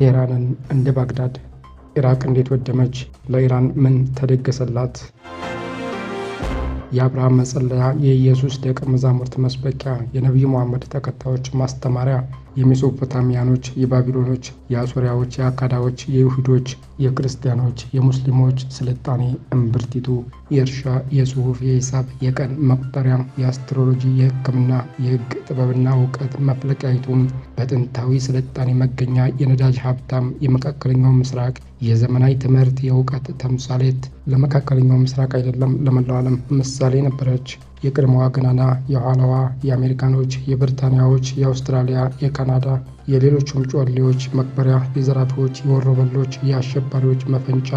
ቴህራንን እንደ ባግዳድ። ኢራቅ እንዴት ወደመች? ለኢራን ምን ተደገሰላት? የአብርሃም መጸለያ፣ የኢየሱስ ደቀ መዛሙርት መስበኪያ፣ የነቢዩ መሐመድ ተከታዮች ማስተማሪያ፣ የሜሶፖታሚያኖች፣ የባቢሎኖች፣ የአሶሪያዎች፣ የአካዳዎች፣ የይሁዶች፣ የክርስቲያኖች፣ የሙስሊሞች ስልጣኔ እምብርቲቱ፣ የእርሻ፣ የጽሑፍ፣ የሂሳብ፣ የቀን መቁጠሪያ፣ የአስትሮሎጂ፣ የሕክምና፣ የሕግ ጥበብና እውቀት መፍለቂያይቱ፣ በጥንታዊ ስልጣኔ መገኛ፣ የነዳጅ ሀብታም፣ የመካከለኛው ምስራቅ የዘመናዊ ትምህርት የእውቀት ተምሳሌት፣ ለመካከለኛው ምስራቅ አይደለም ለመላው ዓለም ምሳሌ ነበረች። የቅድመዋ ገናና የኋላዋ የአሜሪካኖች፣ የብሪታንያዎች፣ የአውስትራሊያ፣ የካናዳ፣ የሌሎችም ጮሌዎች መቅበሪያ፣ የዘራፊዎች፣ የወሮበሎች፣ የአሸባሪዎች መፈንጫ፣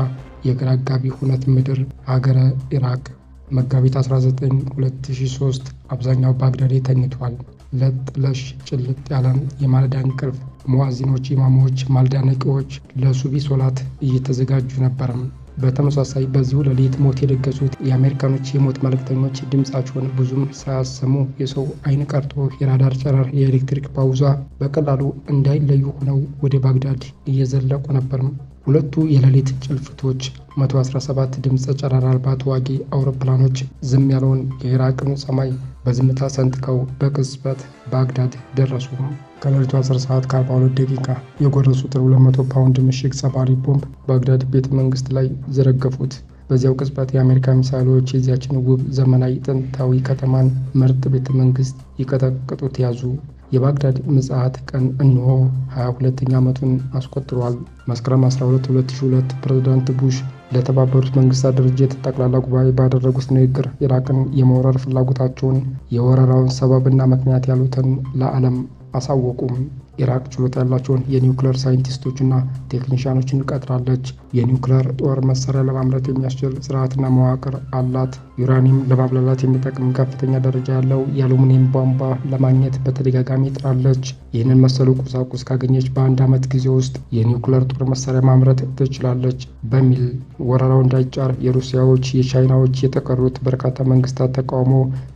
የግራ አጋቢ ሁነት ምድር ሀገረ ኢራቅ። መጋቢት 19 2003 አብዛኛው ባግዳዴ ተኝቷል። ለጥ ለሽ ጭልጥ ያለ የማለዳ እንቅልፍ። ሙዋዚኖች፣ ኢማሞች፣ ማለዳ ነቂዎች ለሱቢ ሶላት እየተዘጋጁ ነበርም። በተመሳሳይ በዚሁ ሌሊት ሞት የደገሱት የአሜሪካኖች የሞት መልእክተኞች ድምፃቸውን ብዙም ሳያሰሙ የሰው ዓይን ቀርቶ የራዳር ጨረር፣ የኤሌክትሪክ ፓውዛ በቀላሉ እንዳይለዩ ሆነው ወደ ባግዳድ እየዘለቁ ነበርም። ሁለቱ የሌሊት ጭልፊቶች 117 ድምፀ ጨረር አልባ ተዋጊ አውሮፕላኖች ዝም ያለውን የኢራቅን ሰማይ በዝምታ ሰንጥቀው በቅጽበት ባግዳድ ደረሱ። ከሌሊቱ 10 ሰዓት ከ42 ደቂቃ የጎረሱትን 200 ፓውንድ ምሽግ ሰባሪ ቦምብ ባግዳድ ቤተ መንግስት ላይ ዘረገፉት። በዚያው ቅጽበት የአሜሪካ ሚሳይሎች የዚያችን ውብ ዘመናዊ ጥንታዊ ከተማን ምርጥ ቤተ መንግስት ይቀጠቅጡት ያዙ። የባግዳድ ምጽአት ቀን እነሆ 22ኛ ዓመቱን አስቆጥሯል። መስከረም 12 2002 ፕሬዝዳንት ቡሽ ለተባበሩት መንግስታት ድርጅት ጠቅላላ ጉባኤ ባደረጉት ንግግር ኢራቅን የመውረር ፍላጎታቸውን፣ የወረራውን ሰበብና ምክንያት ያሉትን ለዓለም አሳወቁም። ኢራቅ ችሎታ ያላቸውን የኒውክለር ሳይንቲስቶችና ቴክኒሽያኖችን ቀጥራለች። የኒውክለር ጦር መሳሪያ ለማምረት የሚያስችል ስርዓትና መዋቅር አላት። ዩራኒየም ለማብላላት የሚጠቅም ከፍተኛ ደረጃ ያለው የአሉሚኒየም ቧንቧ ለማግኘት በተደጋጋሚ ጥራለች። ይህንን መሰሉ ቁሳቁስ ካገኘች በአንድ ዓመት ጊዜ ውስጥ የኒውክለር ጦር መሳሪያ ማምረት ትችላለች በሚል ወረራው እንዳይጫር የሩሲያዎች፣ የቻይናዎች፣ የተቀሩት በርካታ መንግስታት ተቃውሞ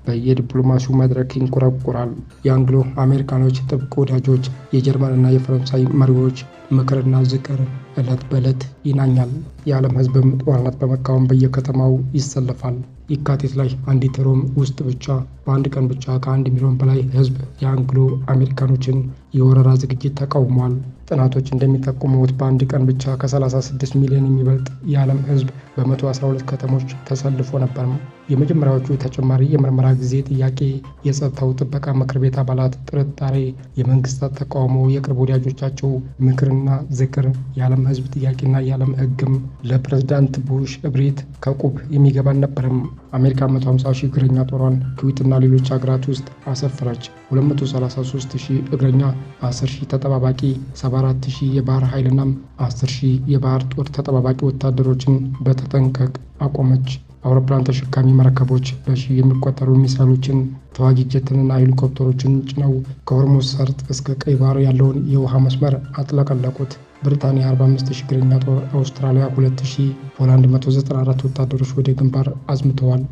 በየዲፕሎማሲው መድረክ ይንኮራኮራል። የአንግሎ አሜሪካኖች ጥብቅ ወዳጆች የጀርመንና የፈረንሳይ መሪዎች ምክርና ዝክር ዕለት በዕለት ይናኛል። የዓለም ሕዝብም ጦርነት በመቃወም በየከተማው ይሰለፋል። የካቲት ላይ አንዲት ሮም ውስጥ ብቻ በአንድ ቀን ብቻ ከ1 ሚሊዮን በላይ ሕዝብ የአንግሎ አሜሪካኖችን የወረራ ዝግጅት ተቃውሟል። ጥናቶች እንደሚጠቁሙት በአንድ ቀን ብቻ ከ36 ሚሊዮን የሚበልጥ የዓለም ሕዝብ በ112 ከተሞች ተሰልፎ ነበር። የመጀመሪያዎቹ ተጨማሪ የምርመራ ጊዜ ጥያቄ፣ የጸጥታው ጥበቃ ምክር ቤት አባላት ጥርጣሬ፣ የመንግስታት ተቃውሞ፣ የቅርብ ወዳጆቻቸው ምክርና ዝክር፣ የዓለም ሕዝብ ጥያቄና የዓለም ሕግም ለፕሬዝዳንት ቡሽ እብሪት ከቁብ የሚገባ አልነበረም። አሜሪካ 150 ሺህ እግረኛ ጦሯን ኩዌትና ሌሎች ሀገራት ውስጥ አሰፈረች። 233 ሺህ እግረኛ፣ 10 ሺህ ተጠባባቂ፣ 74 ሺህ የባህር ኃይልና 10 ሺህ የባህር ጦር ተጠባባቂ ወታደሮችን በተጠንቀቅ አቆመች። አውሮፕላን ተሸካሚ መርከቦች በሺህ የሚቆጠሩ ሚሳይሎችን፣ ተዋጊ ጀትንና ሄሊኮፕተሮችን ጭነው ከሆርሙዝ ሰርጥ እስከ ቀይ ባህር ያለውን የውሃ መስመር አጥለቀለቁት። ብሪታንያ 45 ሺህ እግረኛ ጦር፣ አውስትራሊያ 2 ሺህ፣ ፖላንድ 194 ወታደሮች ወደ ግንባር አዝምተዋል።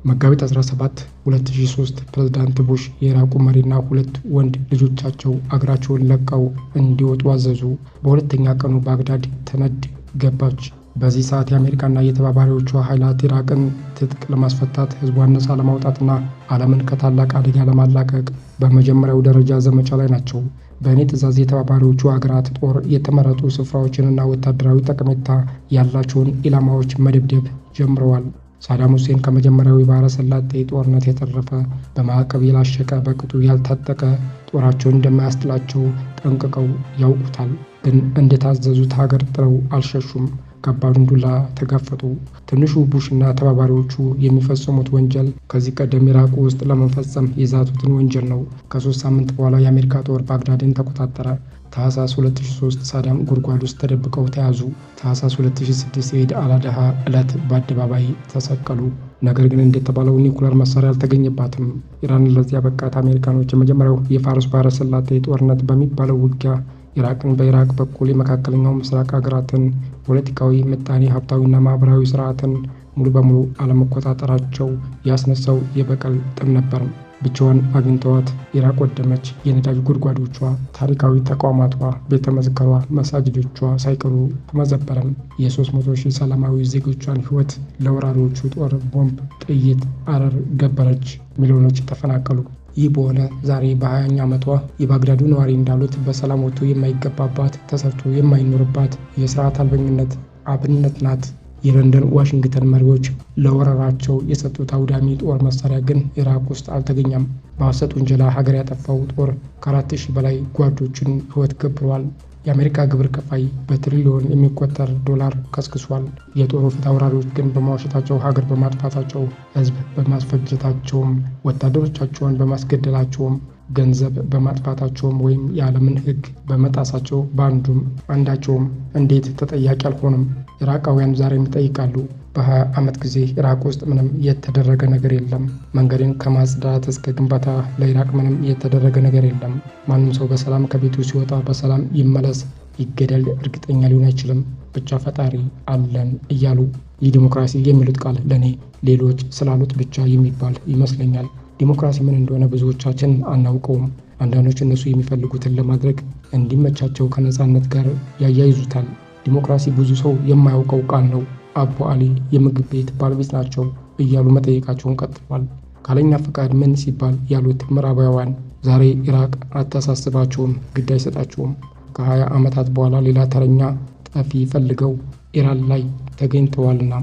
መጋቢት 17 2003 ፕሬዝዳንት ቡሽ የኢራቁ መሪና ሁለት ወንድ ልጆቻቸው አገራቸውን ለቀው እንዲወጡ አዘዙ። በሁለተኛ ቀኑ ባግዳድ ትነድ ገባች። በዚህ ሰዓት የአሜሪካና የተባባሪዎቿ ኃይላት ኢራቅን ትጥቅ ለማስፈታት፣ ህዝቧን ነፃ ለማውጣትና ዓለምን ከታላቅ አደጋ ለማላቀቅ በመጀመሪያው ደረጃ ዘመቻ ላይ ናቸው። በእኔ ትዕዛዝ የተባባሪዎቹ ሀገራት ጦር የተመረጡ ስፍራዎችንና ወታደራዊ ጠቀሜታ ያላቸውን ኢላማዎች መደብደብ ጀምረዋል። ሳዳም ሁሴን ከመጀመሪያው የባሕረ ሰላጤ ጦርነት የተረፈ፣ በማዕቀብ የላሸቀ፣ በቅጡ ያልታጠቀ ጦራቸውን እንደማያስጥላቸው ጠንቅቀው ያውቁታል። ግን እንደታዘዙት ሀገር ጥለው አልሸሹም። ከባዱን ዱላ ተጋፈጡ። ትንሹ ቡሽና ተባባሪዎቹ የሚፈጽሙት ወንጀል ከዚህ ቀደም ኢራቅ ውስጥ ለመፈጸም የዛቱትን ወንጀል ነው። ከ3 ሳምንት በኋላ የአሜሪካ ጦር ባግዳድን ተቆጣጠረ። ታህሳስ 2003 ሳዳም ጉድጓድ ውስጥ ተደብቀው ተያዙ። ታህሳስ 2006 የኢድ አል አድሃ ዕለት በአደባባይ ተሰቀሉ። ነገር ግን እንደተባለው ኒውክለር መሳሪያ አልተገኘባትም። ኢራን ለዚያ በቃት። አሜሪካኖች የመጀመሪያው የፋርስ ባህረ ሰላጤ ጦርነት በሚባለው ውጊያ ኢራቅን በኢራቅ በኩል የመካከለኛው ምስራቅ ሀገራትን ፖለቲካዊ፣ ምጣኔ ሀብታዊና ማህበራዊ ስርዓትን ሙሉ በሙሉ አለመቆጣጠራቸው ያስነሳው የበቀል ጥም ነበር። ብቻዋን አግኝተዋት ኢራቅ ወደመች። የነዳጅ ጉድጓዶቿ፣ ታሪካዊ ተቋማቷ፣ ቤተ መዘክሯ፣ መሳጅዶቿ ሳይቀሩ ተመዘበረም። የ300 ሺህ ሰላማዊ ዜጎቿን ሕይወት ለወራሪዎቹ ጦር ቦምብ፣ ጥይት፣ አረር ገበረች። ሚሊዮኖች ተፈናቀሉ። ይህ በሆነ ዛሬ በ20ኛ ዓመቷ የባግዳዱ ነዋሪ እንዳሉት በሰላም ወጥቶ የማይገባባት፣ ተሰርቶ የማይኖርባት የስርዓት አልበኝነት አብነት ናት። የለንደን ዋሽንግተን መሪዎች ለወረራቸው የሰጡት አውዳሚ ጦር መሳሪያ ግን ኢራቅ ውስጥ አልተገኘም። በሐሰት ውንጀላ ሀገር ያጠፋው ጦር ከ4000 በላይ ጓዶችን ሕይወት ገብሯል። የአሜሪካ ግብር ከፋይ በትሪሊዮን የሚቆጠር ዶላር ከስክሷል። የጦሩ ፊት አውራሪዎች ግን በመዋሸታቸው፣ ሀገር በማጥፋታቸው፣ ሕዝብ በማስፈጀታቸውም፣ ወታደሮቻቸውን በማስገደላቸውም፣ ገንዘብ በማጥፋታቸውም ወይም የዓለምን ሕግ በመጣሳቸው በአንዱም አንዳቸውም እንዴት ተጠያቂ አልሆኑም? ኢራቃውያን ዛሬም ይጠይቃሉ። በ20 ዓመት ጊዜ ኢራቅ ውስጥ ምንም የተደረገ ነገር የለም። መንገድን ከማጽዳት እስከ ግንባታ ለኢራቅ ምንም የተደረገ ነገር የለም። ማንም ሰው በሰላም ከቤቱ ሲወጣ በሰላም ይመለስ ይገደል እርግጠኛ ሊሆን አይችልም። ብቻ ፈጣሪ አለን እያሉ። ይህ ዲሞክራሲ የሚሉት ቃል ለእኔ ሌሎች ስላሉት ብቻ የሚባል ይመስለኛል። ዲሞክራሲ ምን እንደሆነ ብዙዎቻችን አናውቀውም። አንዳንዶች እነሱ የሚፈልጉትን ለማድረግ እንዲመቻቸው ከነፃነት ጋር ያያይዙታል። ዲሞክራሲ ብዙ ሰው የማያውቀው ቃል ነው። አቡ አሊ የምግብ ቤት ባለቤት ናቸው እያሉ መጠየቃቸውን ቀጥለዋል። ካለኛ ፈቃድ ምን ሲባል ያሉት ምዕራባውያን ዛሬ ኢራቅ አታሳስባቸውም፣ ግድ አይሰጣቸውም። ከ20 ዓመታት በኋላ ሌላ ተረኛ ጠፊ ፈልገው ኢራን ላይ ተገኝተዋልና።